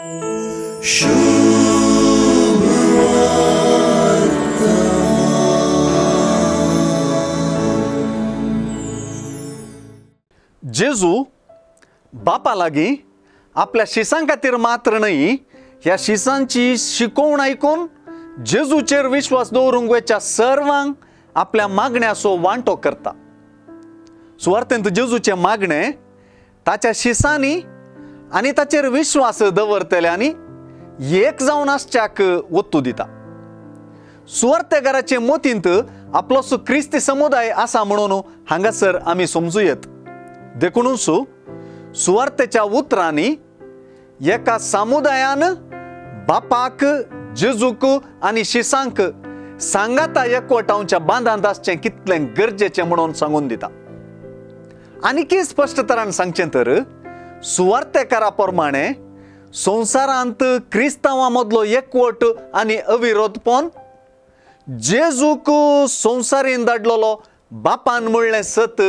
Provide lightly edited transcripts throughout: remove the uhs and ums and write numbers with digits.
जेजू बापा लागीं आपल्या शिसां खातीर मात्र न्हय, ह्या शिसांची शिकोवण आयकून जेजूचेर विश्वास दवरूंक वयच्या सर्वांक आपल्या मागण्याचो वांटो करता। सुवार्थेंत जेजूचें मागणें ताच्या शिसांनी आनी ताचेर विश्वास दवरतल्यांनी एक जावन आसच्याक ओत्तू दिता। सुवार्थेगाराचे मोतींत आपलोसो क्रिस्ती समुदाय आसा म्हणून हांगासर आमी समजू येत। देखूनच सुवार्थेच्या उतरांनी एका समुदायान बापाक, जेजूक आनी शिसांक सांगाता एकवटावच्या बांदांत आसचें कितलें गरजेचें म्हणून सांगून दिता। आनीकय स्पश्ट तरान सांगचें तर सुवार्थेकारा प्रमाणे संवसारांत क्रिस्तांवां मदलो एकवट आनी अविरोधपण जेजूक संवसारीन धाडलेलो बापान म्हणलें सत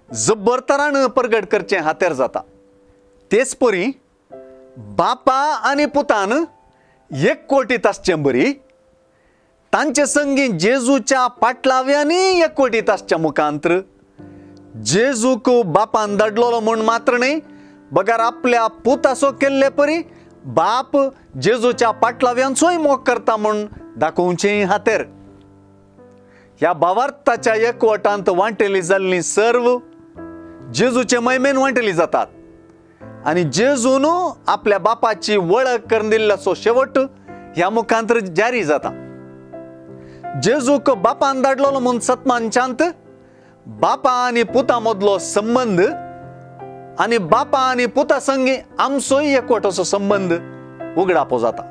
जबर तरान परगट करचें हातेर जाता। तेच परी बापा आनी पुतान एकवटीत आसचें बरी तांचे संगी जेजूच्या पाटलाव्यांनी एकवटीत आसच्या मुखांत्र जेजूक बापान धाडलेलो म्हूण मात्र न्हय, बगर आपल्या पुतासो केल्ले परी बाप जेजूच्या पाटलाव्यांचोय मोग करता म्हूण दाखोवचें हातेर। ह्या भावार्थाच्या एकवटांत वांटेली जाल्ली सर्व जेजूचे महिमेन वांटेली जातात आनी जेजून आपल्या बापाची वळख करून दिल्ल्याचो शेवट ह्या मुखांतर जारी जाता। जेजूक बापान धाडलेलो म्हूण सतमानच्यांत बापा आनी पुता मदलो संबंद आनी बापा आनी पुता संगी आमचोय एकवटाचो संबंद उगडापो जाता।